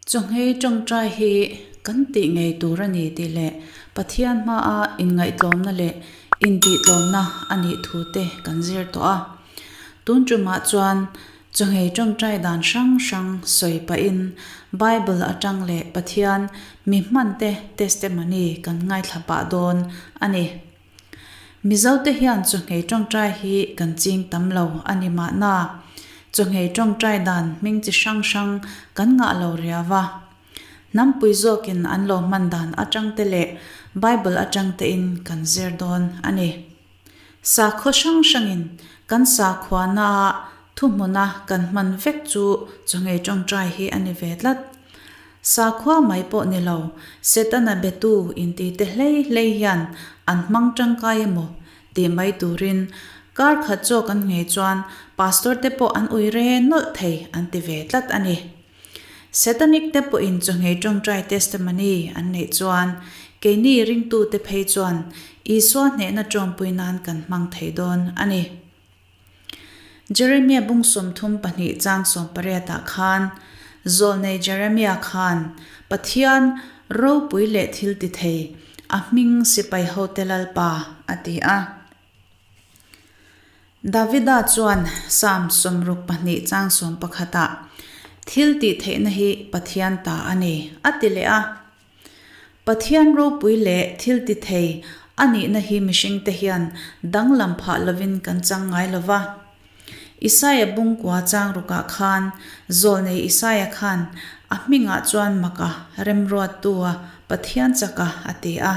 Chawhngei tawngtai hi kan tih ngei tur a ni tih leh Pathian hmaa inngaihtlawmna leh intihtlawmna a nih thu te kan zir tawh a. Tun tumah chuan chawhngei tawngtai dan hrang hrang sawi pahin Bible atang leh Pathian mi hmante testimony kan ngaithla pah dawn a ni. Mizote hian chawhngei tawngtai hi kan ching tam lo a ni mahna, chawhngei tawngtai dan hming chi hrang hrang kan ngah lo riau a. Hnampui zawkin an lo hman dan atang te leh Bible atang tein kan zir dawn a ni. Sakhaw hrang hrangin kan sakhuanaah thuhmuna kan hman vek chu chawhngei tawngtai hi a ni ve tlat. Sakhua mai pawh ni lo, Setana betu inti te hlei hlei hian an hmang tangkai emaw tih mai turin kar khat zawk an nghei chuan Pastor te pawh an ui re nawlh thei an ti ve tlat a ni. Setanic te pawhin chawhngei tawngtai testimony an neih chuan keini ringtu te phei chuan Isua hnehna tawngpui nan kan hmang thei dawn a ni. Jeremia bung 32 chang 18 ah khan Zawlnei Jeremia khan Pathian ropui leh thil ti thei a hming sipai hote Lalpa a ti a. Davida chuan Psalm 62 chang 11 ah Thil tih theihna hi Pathian ta a ni a ti leh a. Pathian ropui leh thil ti thei a nihna hi mihringte hian danglam phah lovin kan chang ngai lo va. Isaia bungkua chang rukah khan Zawlnei Isaia khan a hmingah chuan maka remruattua Pathian chaka a ti a.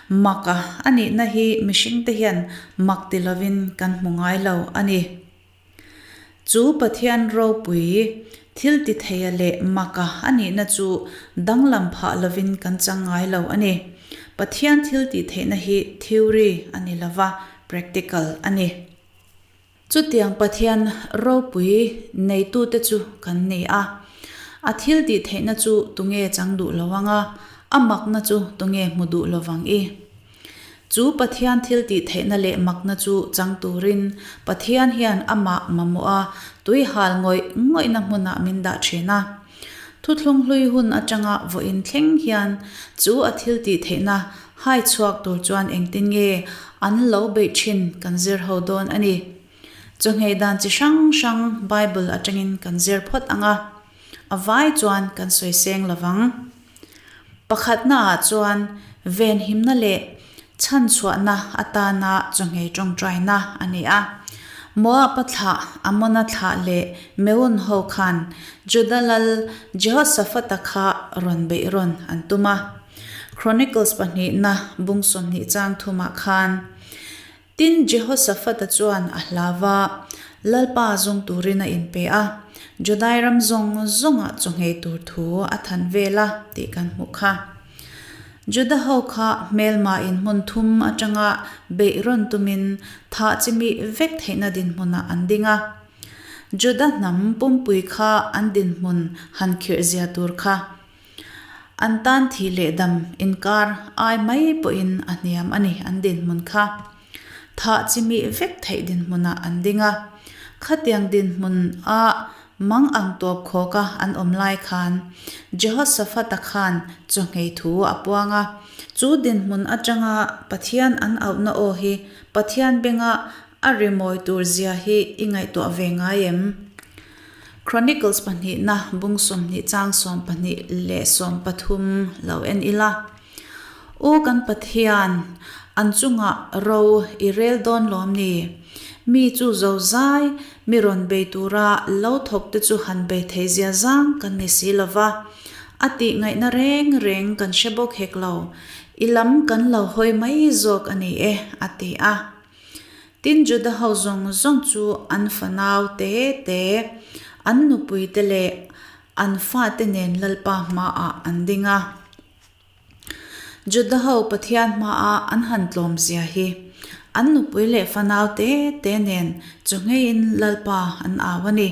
Maka a nihna hi mihringte hian mak ti lovin kan hmu ngai lo a ni. Chu Pathian ropui, thil ti theia leh maka a nihna chu danglam phah lovin kan chang ngai lo a ni. Pathian thil tih theihna hi theory a ni lova, practical a ni. Chutiang Pathian ropui neitute chu kan ni a. A thil tih theihna chu tunge chang duh lo anga, a makna chu tunge hmu duh lovang i? Chu Pathian thil tih theihna leh makna chu chang turin Pathian hian amah mamawh a tui hal ngawih ngawihna hmunah min dah thin a. Thuthlung hlui hun atanga vawiin thleng hian chu a thil tih theihna hai chhuak tur chuan engtin nge an lo beih thin kan zir ho dawn a ni. Chawhngei dan chi hrang hrang Bible atangin kan zir phawt ang a, a vai chuan kan sawi seng lovang. Pakhatnaah chuan venhimna leh chhanchhuahna atana chawhngei tawngtaina a ni a. Moab-a thlah, Amona thlah leh Meun ho khan Juda lal Jehoshaphat-a kha rawn beih rawn an tum a. Chronicles pahnihna bung 20 chang thumah khan Tin, Jehoshaphat-a chuan a hlau va, Lalpa zawng turin a inpe a, Judai ram zawng zawngah chawhngei tur thu a than vel a tih kan hmuh kha. Juda ho kha hmelma in hmun thum atanga beih rawn tumin thah chimih vek theihna dinhmunah an ding a. Juda hnam pumpui kha an dinhmun han khirh zia tur kha. An tan thih leh dam inkar ai mai pawhin a hniam a ni an dinhmun kha. Thah chimih vek theih dinhmunah an ding a. Khatiang dinhmun a mang ang tawp khawk a an awm lai khan Jehoshaphat-a khan chawhngei thu a puang a. Chu dinhmun atanga Pathian an auhna aw hi Pathian benga a rimawi tur zia hi i ngaihtuah ve ngai em? Chronicles pahnihna bung 20 chang 12 leh 13 lo en ila. U kan Pathian, an chungah ro i rel dawn lawm ni? Mi chu zo zai, mi rawn bei tura lo thawk te chu han bei thei zia zang kan ni si lo va. A tih ngaihna reng reng kan hre bawk hek lo. I lam kan lo hawi mai zawk a ni e, a ti a. Tin, Juda ho zawng zawng chu an fanau te te, an nupui te leh an fate nen Lalpa hmaah an ding a. Juda ho Pathian hmaah an han tlawm zia hi, an nupui leh fanau te te nen chu ngeiin Lalpa an au a ni.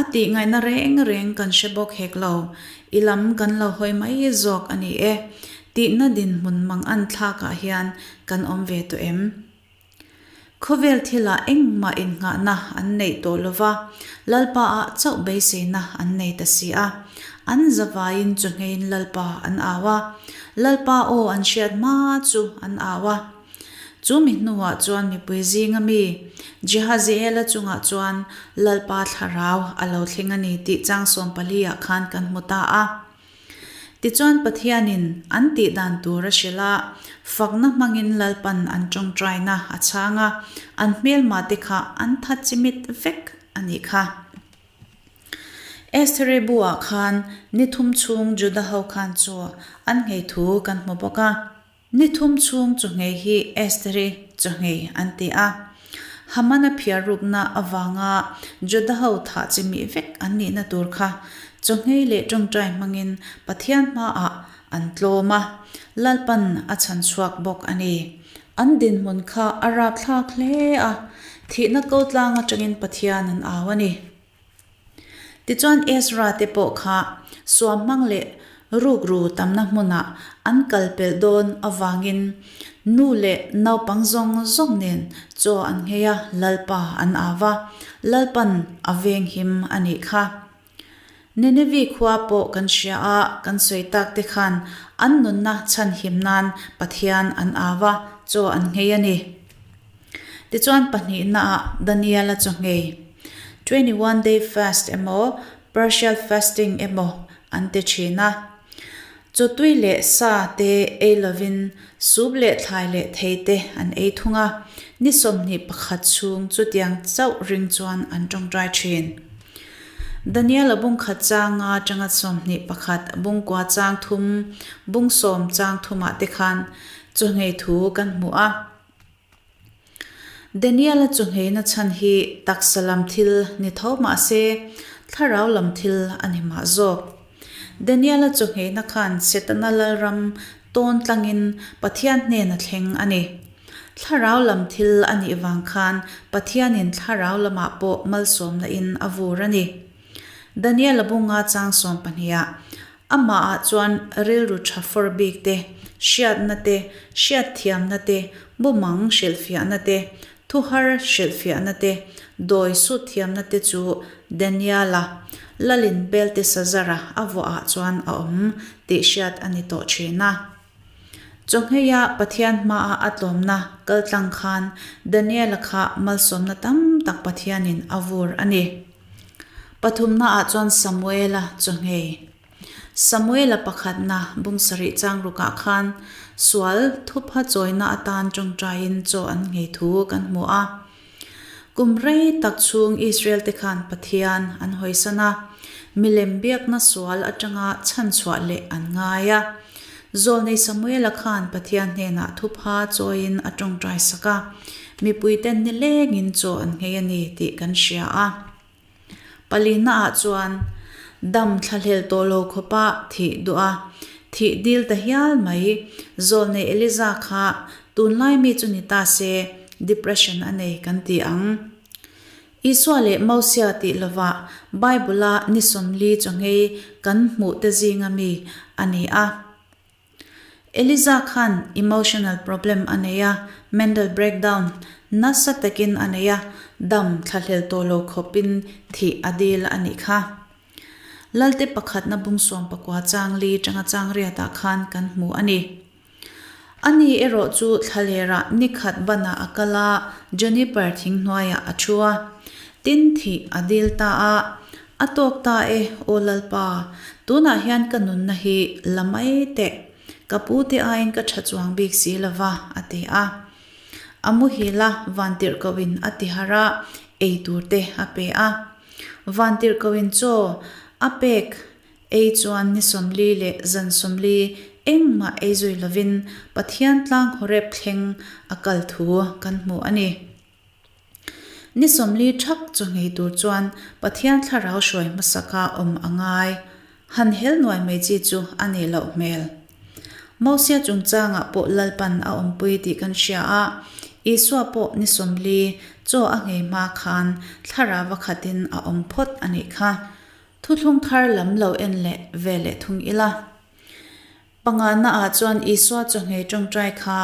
A tih ngaihna reng reng kan hre bawk hek lo, i lam kan lo hawi mai zawk a ni e. Tihna dinhmun mang an thlakah hian kan awm ve tawh em? Khawvel thilah engmah innghahna an neih tawh lo va, Lalpa-ah chauh beiseina an nei ta si a. An zavaiin chawhngeiin Lalpa an au a, Lalpa aw an hriat hma chu an au a. Chu mi hnuah chuan mipui zinga mi Jehaziela chungah chuan Lalpa thlarau a lo thleng a ni tih chang sawmpali-ah khan kan hmu ta a. Tichuan Pathianin an tih dan tur a hrilh a, fakna hmangin Lalpan an tawngtaina a chhang a, an hmelmate kha an tha chimit vek a nih kha. Estheri bu-ah khan ni thum chhung Juda ho khan chaw an nghei thu kan hmu bawk a. Ni thum chhung chawhngei hi Estheri chawhngei an ti a. Hamana phiar rukna avanga Juda ho thah chi mih vek an nihna tur kha chawhngei leh tawngtai hmangin Pathian hmaah an tlawm a, Lalpan a chhan chhuak bawk a ni. An dinhmun kha a rapthlak hle a, thihna ko tlang atangin Pathian an au a ni. Tichuan Ezra te pawh kha suamhmang leh rukru tamna hmunah an kal pelh dawn avangin nu leh naupang zawng zawng nen chaw an nghei a, Lalpa an au va, Lalpan a venghim a nih kha. Ninevi khua pawh kan hria a, kan sawi tak te khan an nunna chhanhim nan Pathian an au va, chaw an nghei a ni. Tichuan pahnihnaah Daniela chu nghei, 21 day fast emaw partial fasting emaw an ti thin a. Chawtui leh sa te ei lovin sup leh thlai leh thei te an ei thung a, ni 21 chhung chutiang chauh ring chuan an tawngtai thin. Daniela bung khat changa tanga 21 bung kua chang thum bung sawm chang thumah te khan chawhngei thu kan hmu a. Daniel-a chawhngheina chhan hi taksa lam thil ni tho mah se, thlarau lam thil a ni mah zawk. Daniel-a chawhngheina khan Setana lalram tawn tlangin Pathian hnen a thleng a ni. Thlarau lam thil a nih vang khan Pathianin thlarau lamah pawh malsawmna in a vur a ni. Daniel-a bunga chang sawmpahniha Amahah chuan rilru tha fawr bik te, hriatna te, hriatthiamna te, bumang hrilhfiahna te, thuhar hrilhfiahna te, dawi sut thiamna te chu Daniela, Lalin Beltesazara a vuahah chuan a awm tih hriat a ni tawh thin a. Chawhngheia Pathian hmaa a tlawmna kaltlang khan Daniela kha malsawmna tam tak Pathianin a vur a ni. Pathumnaah chuan Samuela chawhngei. Samuela pakhatna bung sarih chang rukah khan sual thupha chawina atan tawngtaiin chaw an nghei thu kan hmu a. Kum rei tak chhung Israel te khan Pathian an hawisan a, milem biakna sual atanga chhanchhuah leh an ngai a. Zawlnei Samuela khan Pathian hnenah thupha chawiin a tawngtai sak a. Mipuiten nilengin chaw an nghei a ni tih kan hria a. Palinaah chuan dam thlahlel tawh lo khawpa thih duh a, thih dil ta hial mai. Zawlnei Eliza kha tunlai mi chu ni ta se depression a nei kan ti ang. Isua leh Mosia tih lovah Bible-a ni 40 chaw nghei kan hmuh te zinga mi a ni a. Eliza khan emotional problem a nei a, mental breakdown nasa takin a nei a, dam thlahlel tawh lo khawpin thih a dil a nih kha. Lalte pakhatna bung 19 chang li tanga chang riatah khan kan hmu a ni. Ani erawh chu thlalerah ni khat banah a kal a, juniper thing hnuaiah a thu a, tin thih a dil ta a, A tawk ta e, aw Lalpa, tunah hian ka nunna hi la mai teh, ka pu te aiin ka tha chuang bik si lo va, a ti a. A muhil a, vantirhkohin a ti harh a, ei tur te a pe a. Vantirhkohin chaw a pek ei chuan ni 40 leh zan 40 engmah ei zui lovin Pathian tlang Horeb thleng a kal thu kan hmu a ni. Ni 40 thak chu nghei tur chuan Pathian thlarau hruai hmasaka awm a ngai. Han hel nuai mai chi chu a nih loh hmel. Mosia chungchangah pawh Lalpan a awmpui tih kan hria a, Isua pawh ni 40 chaw a nghei hma khan thlarau a khatin a awm phawt a nih kha. Thuthlung thar lam lo en leh ve leh thung ila. Pangana ah chuan Isua chawhngei tawngtai kha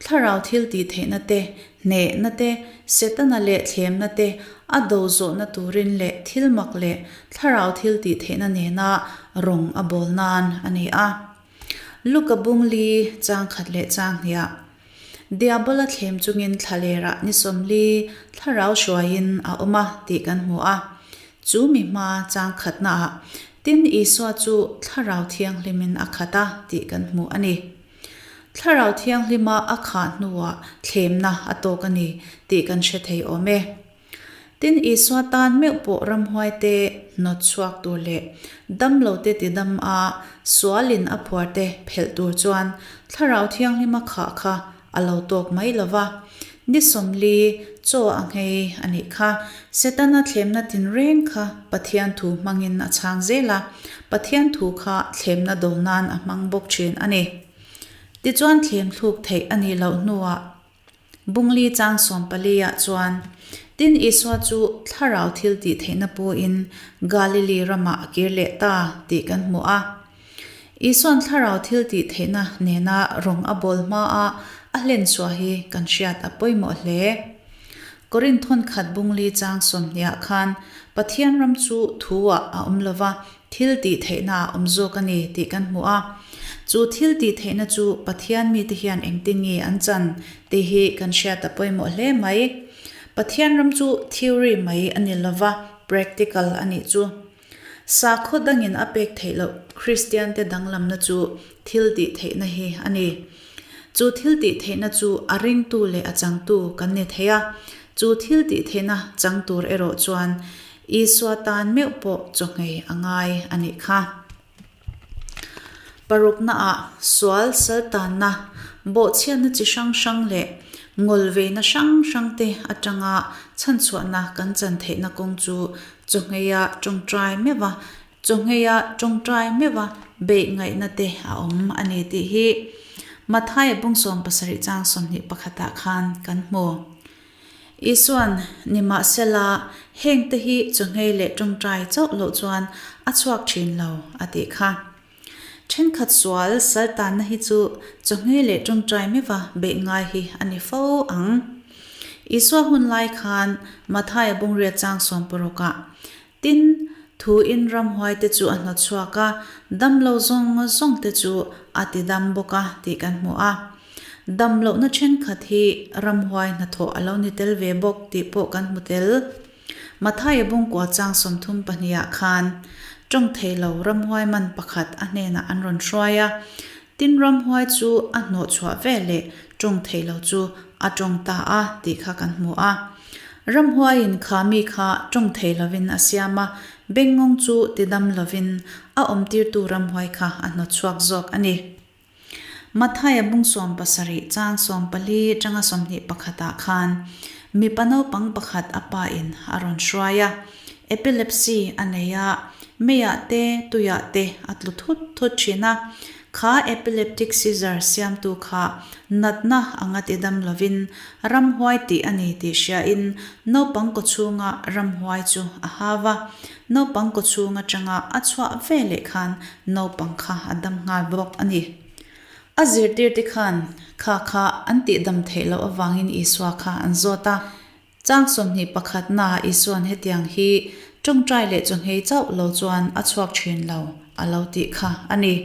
thlarau thil tih theihna te, hnehna te, Setana leh thlemna te a do zawhna turin leh thil mak leh thlarau thil tih theihna nena rawng a bawl nan a ni a. Luka bung li chang khat leh chang hniah Diabola thlem chungin thlalerah ni 40 thlarau hruaiin a awm a tih kan hmu a. Chu mi hma chang khatnaah tin Isua chu thlarau thianghlimin a khat a tih kan hmu a ni. Thlarau thianghlima a khah hnuah thlemna a tawk a ni tih kan hre thei awm e. Tin, Isua tan meuh pawh ramhuaite hnawt chhuak tur leh damlote tidam a, sualin a phuarte phelh tur chuan Thlarau Thianghlima khah kha a lo tawk mai lo va. Ni 40 chaw a nghei a nih kha. Setana thlemna tinreng kha Pathian thu hmangin a chhang zel a, Pathian thu kha thlemna do nan a hmang bawk thin a ni. Tichuan thlem thluk theih a nih loh hnuah, Bungli chang 14 ah chuan, Tin Isua chu thlarau thil tih theihna puin Galili ramah a kir leh ta tih kan hmu a. Isua'n thlarau thil tih theihna nena rawng a bawl hmaa a hlen chhuah hi kan hriat a pawimawh hle. Korinth thawnkhat Bungli chang 20 ah khan Pathian ram chu thu-ah a awm lova, Thil tih theihna a awm zawk a ni tih kan hmu a. Chu thil tih theihna chu Pathian mite hian engtin nge an chan tih hi kan hriat a pawimawh hle mai. Pathian ram chu theory mai a ni lova, practical a nih chu. Sakhaw dangin a pek theih loh Kristiante danglamna chu thil tih theihna hi a ni. Chu thil tih theihna chu a ringtu leh a changtu kan ni thei a. Chu thil tih theihna chang tur erawh chuan Isua tan meuh pawh chawhngei a ngai a nih kha. Paruknaah sual saltanna, bawhchhiatna chi hrang hrang leh ngawlveina hrang hrangte atanga chhanchhuahna kan chan theihna kawng chu chawhngeiah tawngtai meuh a, chawhngeiah tawngtai meuh a beih ngaihna te a awm a ni tih hi Mathaia bung 70 chang 21 ah khan kan hmu. Isua'n, Nimahsela, hengte hi chawhngei leh tawngtai chauh loh chuan a chhuak thin lo, a tih kha. Thenkhat sual saltanna hi chu chawhngei leh tawngtai meuha beih ngai hi a ni fo ang. Isua hun lai khan Mathaia bungriat chang 60 ah, Tin, thuin ramhuaite chu a hnawt chhuak a, damlo zawng zawngte chu a ti dam bawk a tih kan hmu a. Dam lohna thenkhat hi ramhuai hnathawh a lo ni tel ve bawk tih pawh kan hmu tel. Mathaia bungkua chang 32 ah khan tawng thei lo ramhuai man pakhat a hnenah an rawn hruai a, tin ramhuai chu a hnawh chhuah veleh tawng thei lo chu a tawng ta a tih kha kan hmu a. Ramhuaiin kha mi kha tawng thei lovin a siam a, bengngawng chu tidam lovin a awmtirtu ramhuai kha a hnawt chhuak zawk a ni. Mathaia bung 70 chang 14 atanga 21 ah khan mipa naupang pakhat a pa in a rawn hruai a, epilepsy a nei a, meiah te tuiah te a tlu thut thut thin a, kha epileptic seizure siamtu kha natna anga tidam lovin ramhuai tih a ni tih hriain naupang kawchhunga ramhuai chu a hau a, Naupang kawchhung atanga a chhuah ve leh khan naupang kha a dam nghal bawk a ni. A zirtirte khan kha kha an tihdam theih loh avangin Isua kha an zawt a. Chang 21 naah Isua'n hetiang hi tawngtai leh chawnghei chauh lo chuan a chhuak thin lo a lo tih kha a ni.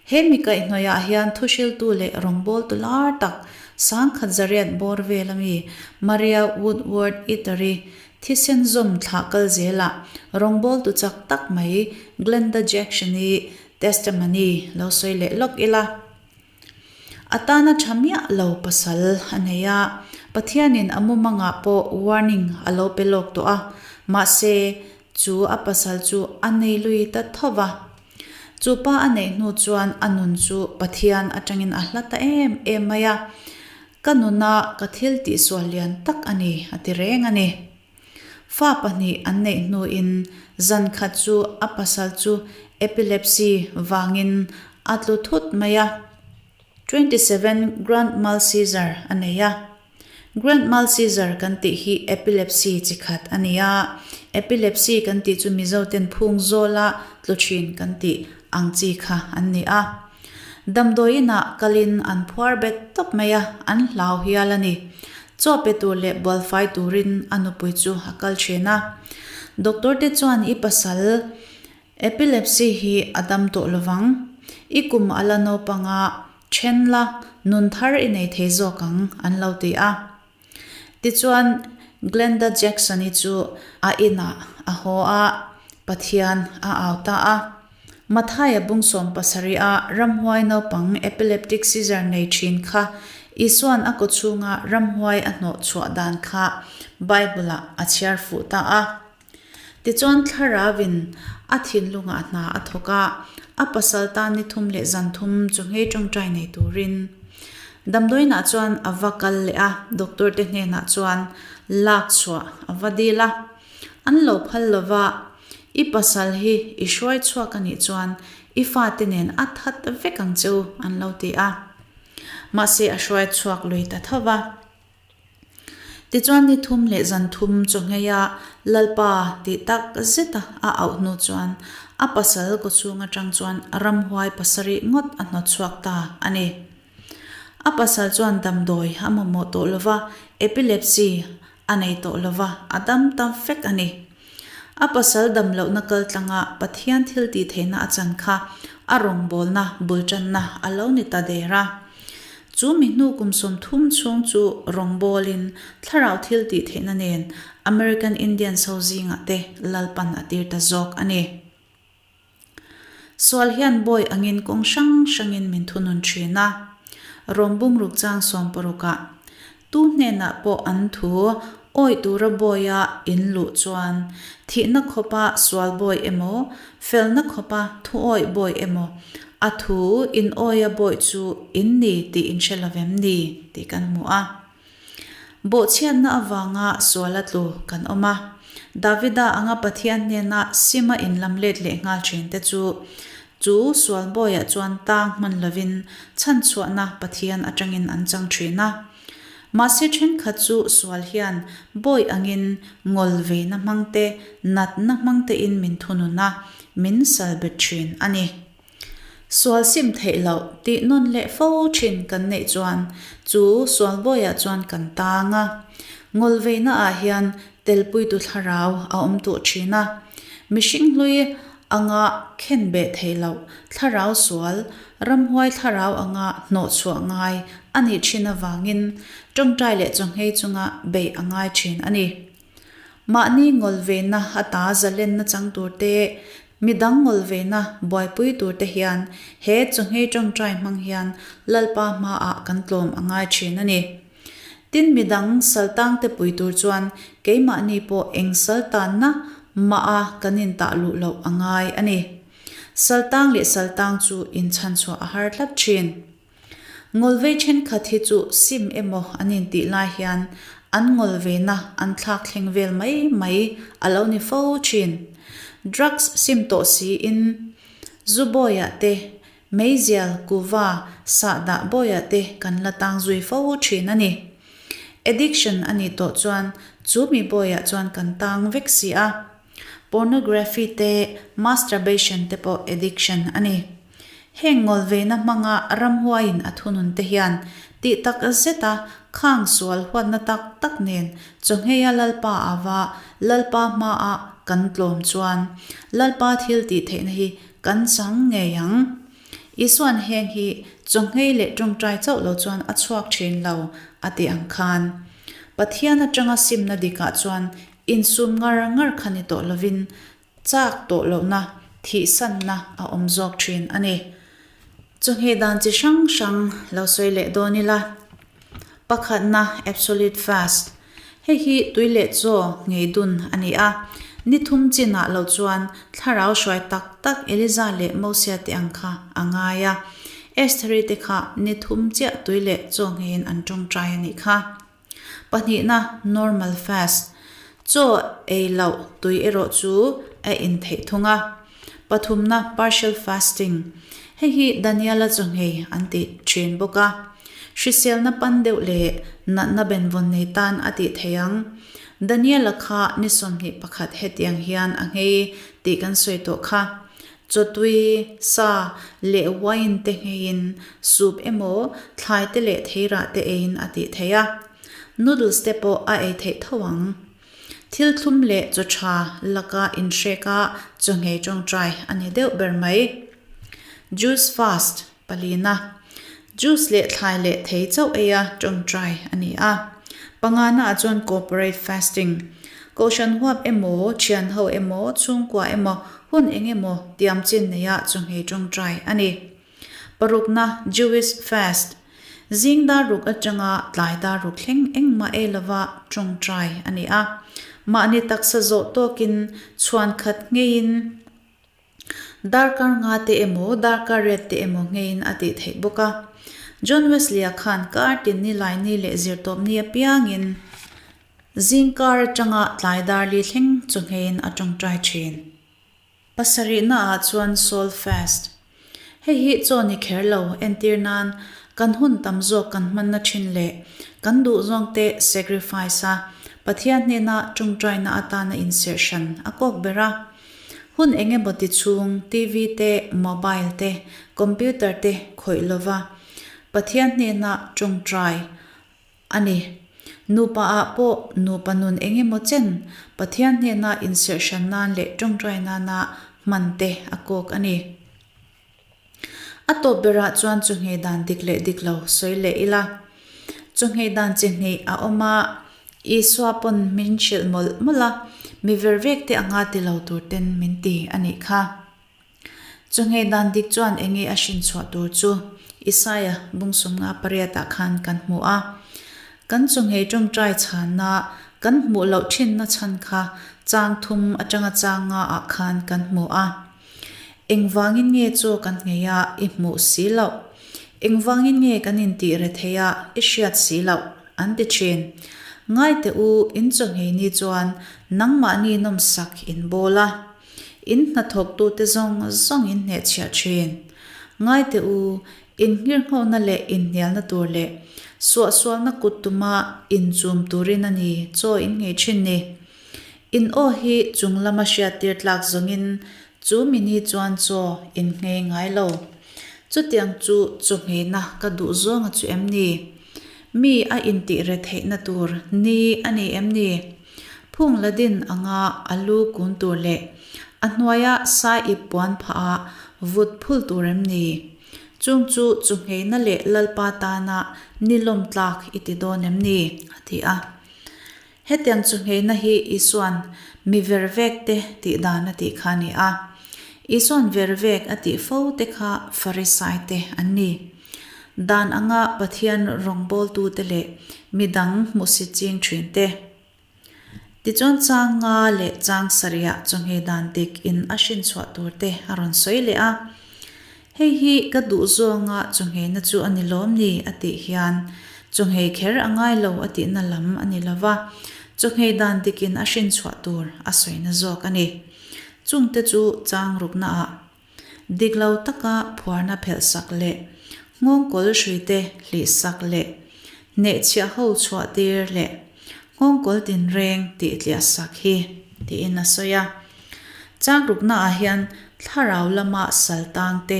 He mi kaihhnawihah hian thuhriltu leh rawngbawltu lar tak 1100 bawr vel ami Maria Woodworth Eater-i thisen zawm thlah kal zelah rawngbawltu chak tak mai Glenda Jackson-i testimony lo sawi leh lawk ila. A tana tha miah lo pasal a nei a, Pathianin a mumangah pawh warning a lo pe lawk tawh a, mahse chu a pasal chu a nei lui ta tho va. Chu pa a neih hnu chuan a nun chu Pathian atangin a hla ta em em mai a, Ka nuna ka thil tihsual lian tak a ni a ti reng a ni. Fa pahnih an neih hnuin zan khat chu a pasal chu epilepsy vangin a tlu thut mai a. 27 Grand mal seizure a nei a. Grand mal seizure kan tih hi epilepsy chi khat a ni a. Epilepsy kan tih chu Mizo ten phung zawla tlu thin kan tih ang chi kha an ni a. Damdawi inah kalin an phuar bet tawp mai a, an hlau hial a ni. Chaw pe tur leh bualfai turin a nupui chu a kal thin a. Doctor te chuan i pasal epilepsy hi a dam tawh lovang. I kum a la naupang a, then la, nun thar i nei thei zawk ang an lo ti a. Tichuan, Glenda Jackson-i chu a inah a haw a, Pathian a au ta a. Mathaia bung 70-a ramhuai naupang epileptic seizure nei thin kha Isua'n a kawchhunga ramhuai a hnawh chhuah dan kha Bible-ah a chhiar fuh ta a. Tichuan Thlarauvin a thinlungah hna a thawk a, a pasal tan ni thum leh zan thum chu nghei tawngtai nei turin damdawiinah chuan a va kal leh a, doctor te hnenah chuan lak chhuah a va dil a. An lo phal lo va, I pasal hi i hruai chhuak a nih chuan i fate nen a that vek ang che u an lo ti a. Mahse a hruai chhuak lui ta tho va. Tichuan ni thum leh zan thum chaw ngheia Lalpa tih tak zeta a auh hnu chuan a pasal kawchhung atang chuan ramhuai pasarih ngawt a hnawt chhuak ta a ni. A pasal chuan damdawi a mamawh tawh lova, epilepsy a nei tawh lova, a dam ta vek a ni. A pasal dam lohna kal tlanga Pathian thil tih theihna a chan kha a rawngbawlna bul tanna a lo ni ta der a. Chu mi hnu kum 30 chhung chu rawngbawlin thlarau thil tih theihna nen American Indians ho zingah te Lalpan a tir ta zawk a ni. Sual hian bawi angin kawng hrang hrangin min thunun thin a. Rawm bungruk chang sawmparukah tu hnenah pawh an thu awih tura bawia in luh chuan thihna khawpa sual bawi emaw, felna khawpa thu awih bawi emaw, a thu in awia bawi chu in ni tih in hre lo vem ni tih kan hmu a. Bawhchhiatna avanga sual a tlu kan awm a, Davida anga Pathian hnena sima inlam let leh nghal thin te chu, chu sual bawiah chuan tang hman lovin chhanchhuahna Pathian atangin an chang thin a. Mahse thenkhat chu sual hian bawi angin ngawl veina hmang te, natna hmang tein min thunun a, min salbet thin a ni. Sual sim theih loh tih nawn leh fo thin kan neih chuan chu sual bawiah chuan kan tang a. Ngawlveina ah hian telpuitu thlarau a awm tawh thin a. Mihring hlui anga khen beh theih loh thlarau sual, ramhuai thlarau anga hnawh chhuah ngai a nih thin avangin tawngtai leh chawnghei chunga beih a ngai thin a ni. Mahni ngawlveina ata zalenna chang tur te, midang ngawlveina buaipui tur te hian he chawnghei tawngtai hmang hian Lalpa hmaah kan tlawm a ngai thin a ni. Tin midang saltangte pui tur chuan keimahni pawh eng saltanna mah a kan intah luh loh a ngai a ni. Saltang leh saltang chu inchhanchhuah a har tlat thin. Ngawlvei thenkhat hi chu sim emaw an intih lai hian an ngawlveina an thlak thleng vel mai mai a lo ni fo thin. Drugs sim tawh siin zu bawiah te, meizial, kuva, sahdah bawiah te kan la tang zui fo thin a ni. Addiction a nih tawh chuan chu mi bawiah chuan kan tang vek si a. Pornography te, masturbation te pawh addiction a ni. Heng ngawlveina hmanga ramhuaiin a thunun te hian tih tak zeta khang sual huatna tak tak nen chawngheia Lalpa ava Lalpa hmaah kan tlawm chuan Lalpa thil tih theihna hi kan chang ngei ang. Isuan heng hi chawnghei leh tawngtai chauh lo chuan a chhuak thin lo a ti ang khan. Pathian atanga simna dikah chuan insum ngar ngar kha ni tawh lovin Chak tawh lohna, thihsanna a awm zawk thin a ni. Chawhmeh dan chi hrang hrang lo sawi leh dawn ila. Pakhatna, absolute fast. Hei hi tui leh chaw ngei dun a ni a. Ni thum chinah lo chuan thlarau hruai tak tak Eliza leh Mosia te ang kha a ngai a. Estheri te kha ni thum chiah tui leh chaw ngeiin an tawngtai a nih kha. Pahnihna, normal fast. Chaw ei loh tui erawh chu a in theih thung a. Pathumna, partial fasting. Hei hi Daniela chawnghei an ti thin bawk a. Hriselna pan deuh leh natna benvawn nei tan a tih theih ang. Daniela kha ni 21 hetiang hian a nghei tih kan sawi tawh kha. Chawtui, sa, leh wine te ngheiin soup emaw thlai te leh theirah te eiin a tih theih a. Noodles te pawh a ei theih tho ang. Thil thlum leh chaw tha laka inhrek a chaw nghei tawngtai a ni deuh ber mai. Juice fast palina. Juice leh thlai leh thei chauh ei a tawngtai a ni a. Pangana ah chuan corporate fasting. Kohhran huap emaw, thian ho emaw, chhungkua emaw, hun eng emaw tiam chin neia chaw nghei tawngtai a ni. Parukna, Jewish Fast, Zing dar ruk atanga tlai dar ruk thleng engmah ei lova tawngtai a ni a. Mahni taksa zawh tawkin chhuan khat ngeiin darkar nga te emaw darkar riat te emaw ngeiin a tih theih bawk a. John Wesley-a khan kar tin ni lai ni leh zirtawp ni apiangin zingkar atanga tlai dar li thleng chu ngeiin a tawngtai thin. Pasarihna ah chuan Soul Fast. Hei hi chaw ni kher lo, entir nan kan hun tam zawk kan hmanna thin leh kan duh zawng te sacrifice a Pathian hnena tawngtaina atana inserh hran a kawk ber a. Hun eng emaw ti chhung TV te, mobile te, computer te khawih lova Pathian hnena tawngtai A ni. Nupa ah pawh nupa nun eng emaw chen Pathian hnena inserh hran nan leh tawngtai nana hman te a kawk a ni. A tawp berah chuan chawhngei dan dik leh dik lo sawi leh ila. Chawhngei dan chi hnih a awm a, Isua pawn min hrilh mawlh mawlh a, mi ver vek te anga ti lo tur ten min ti a nih kha. Chawhngei dan dik chuan eng nge a hrin chhuah tur chu Isaia bung sawmnga pariatah khan kan hmu a. Kan chawhngei tawngtai chhanna kan hmuh loh thinna chhan kha chang thum atanga chang nga ah khan kan hmu a. Engvangin nge chaw kan nghei a i hmuh si loh? Engvangin nge kan intih rethei a i hriat si loh? An ti thin. Ngai teh u, in chawhngei ni chuan nangmahni nawmsak in bawl a. In hnathawktute zawng zawng in hnehchhiah thin. Ngai teh u, in nghirnghawhna leh inhnialna tur leh suahsualna kut tuma inchum turin a ni chaw in nghei thin ni. In aw hi chung lama hriattir tlak zawngin chu mi ni chuan chaw in nghei ngai lo. Chutiang chu chaw ngheina ka duh zawnga chu em ni? Mi a intih retheihna tur ni a ni em ni? Phung la din anga a lu kun tur leh a hnuaia sai ip puan phah a vut phul tur em ni? Chung chu chu ngheina leh Lalpa tana ni lawm tlak i ti dawn em ni? a ti a. Hetiang chu ngheina hi Isua'n mi vervek te tih dan a tih kha a ni a. Isua'n vervek a tih fo te kha Farisai te an ni. Dan anga Pathian rawngbawltute leh midang hmuhsit ching thin te. Tichuan chang nga leh chang sarihah chawhmeh dan dik in a hrin chhuah tur te a rawn sawi leh a. Hei hi ka duh zawnga chawhmehna chu a ni lawm ni a tih hian chawhmeh kher a ngai lo a tihna lam a ni lova, chawhmeh dan dik in a hrin chhuah tur a sawina zawk a ni. Chungte chu chang ruknaah Dik lo taka phuarna phelh sak leh nghawngkawl hruite hlih sak leh hnehchhiah ho chhuah tir leh nghawngkawl tinreng tih tliah sak hi tiin a sawi a. Changrukna ah hian thlarau lama sal tang te,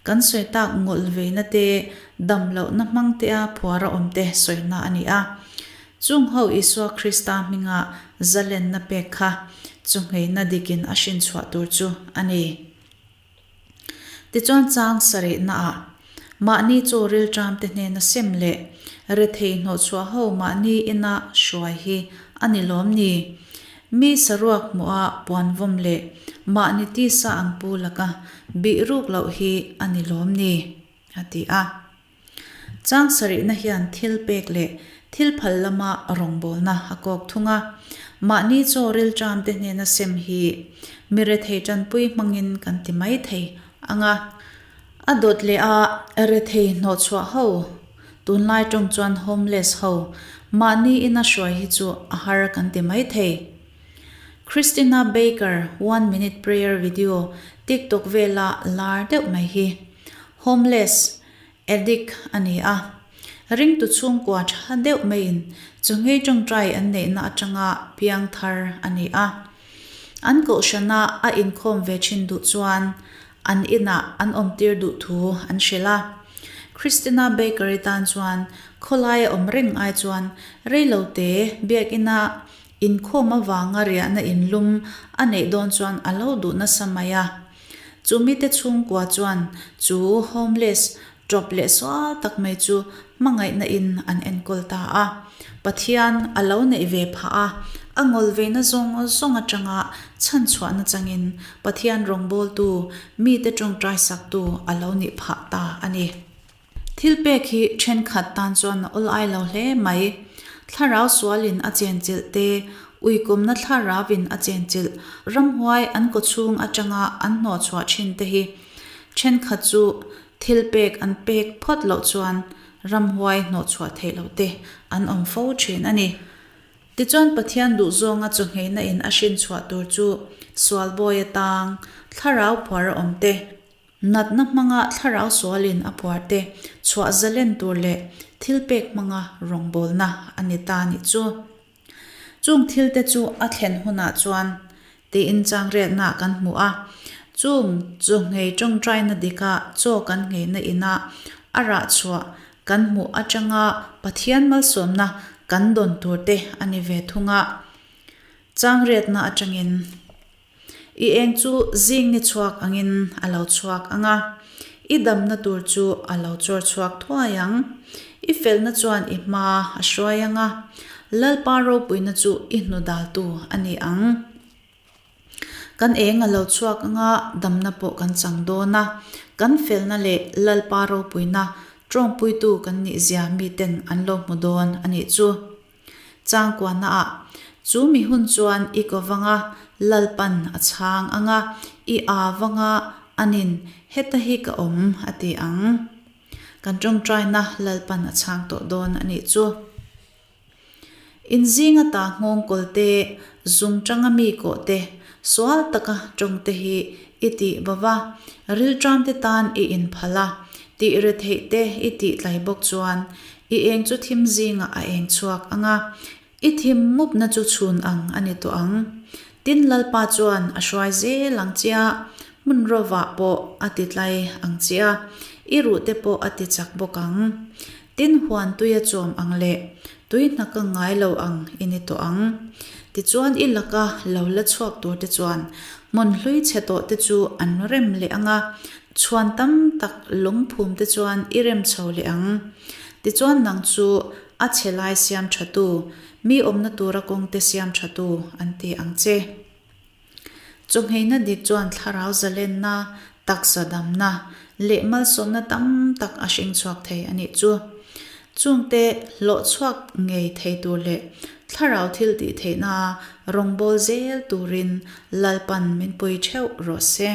kan sawi tak ngawlh veina te, dam lohna hmang te a phuara awm te sawina a ni a. Chung ho Isua Krista hminga zalenna pek kha chu ngheina dikin a hrinchhuah tur chu a ni. Tichuan chang sarihnaah mahni chaw rilṭamte hnena sem leh rethei hnawhchhuah ho mahni ina hruai hi a ni lawm ni? Mi saruak hmuha puanvawm leh mahni tisa ang pu laka bih ruk loh hi a ni lawm ni? a ti a. Chang sarihna hian thil pek leh thil phal lama rawngbawlna a kawk thung a. Mahni chaw rilṭamte hnena sem hi mi rethei ṭanpui hmangin kan ti mai thei ang a. A dawt leh a rethei hnawhchhuah ho, tunlai ṭawng chuan homeless ho, mahni ina hruai hi chu a har kan ti mai thei. Christina Baker one minute prayer video TikTok vela lar deuh mai hi homeless Addict a ni a. Ringtu chhungkua tha deuh maiin chawngei tawngtai an neihna atanga piang thar a ni a. An kohhrana a inkhawm ve thin duh chuan an inah an awmtir duh thu an hrilh a. Christina Baker-i tan chuan khawlaia awm reng ai chuan reilote biakina inkhawm avanga riahna inlum a neih dawn chuan a lo duh nasa mai a. Chu mite chhungkua chuan chu homeless ṭawp leh sual tak mai chu hmangaihna in an enkawl ta a. Pathian a lo neih ve phah a, a ngawl veina zawng zawng aṭanga chhanchhuahna changin Pathian rawngbawltu, mite ṭawngṭai saktu a lo nih phah ta a ni. Thil pek hi ṭhenkhat tan chuan a awl ai lo hle mai. Thlarau sualin a chenchilh te, uikawmna thlarauvin a chenchilh, ramhuai an kawchhung aṭanga an hnawhchhuah ṭhin te hi ṭhenkhat chu thil pek an pek phawt loh chuan ramhuai hnawhchhuah theih loh te an awm fo ṭhin a ni. Tichuan Pathian duhzawnga chawngheina in a hrinchhuah tur chu sual bawi atang, thlarau phuar a awm te, Natna hmanga thlarau sualin a phuarte chhuah zalen tur leh thilpek hmanga rawngbawlna a ni ta nih chu. Chung thilte chu a thlen hunah chuan tiin changriatna kan hmu a, chung chu nghei tawngtaina dika chaw kan ngheina ina a rah chhuah kan hmuh atanga Pathian malsawmna kan dawn turte a ni ve thung a. Changriatna atangin. I eng chu zing ni chhuak angin a lo chhuak ang a, i damna tur chu a lo chawr chhuak thuai ang. I felna chuan i hma a hruai ang a, Lalpa ropuina chu i hnu daltu a ni ang. Kan eng a lo chhuak ang a, damna pawh kan chang dawn a, kan felna leh Lalpa ropuina tawngpuitu kan nihzia miten an lo hmu dawn a nih chu. Changkuahnaah, Chu mi hun chuan i ko vanga Lalpan a chhang ang a, i aa vanga anin heta hi ka awm a ti ang. Kan tawngtaina Lalpan a chhang tawh dawn a nih chu. In zinga ta nghawngkawl te, zung tanga mi kawh te, sual taka tawng te hi i tih va va, rilṭam te tan i inphal a, tih retheih te i tih tlai bawk chuan I eng chu thim zingah a eng chhuak ang a, i thim mupna chu chhun ang a ni tawh ang. Tin Lalpa chuan a hruai zel ang che a, hmun rovah pawh a ti tlai ang che a, i ruhte pawh a ti chak bawk ang. Tin huan tui a chawm ang leh tui hna ka ngai lo ang i ni tawh ang. Tichuan i laka lo la chhuak turte chuan hmun hlui chhe tawhte chu an rem leh ang a, Chhuan tam tak lungphum te chuan i rem chho leh ang. Tichuan nang chu a chhe lai siam tha tu, mi awmna tura kawng te siam tha tu an ti ang che. Chawngheina dik chuan thlarau zalenna, taksa damna, leh malsawmna tam tak a hring chhuak thei a nih chu. Chungte hlawh chhuak ngei thei tur leh thlarau thil tih theihna rawngbawl zel turin Lalpan min pui theuh rawh se.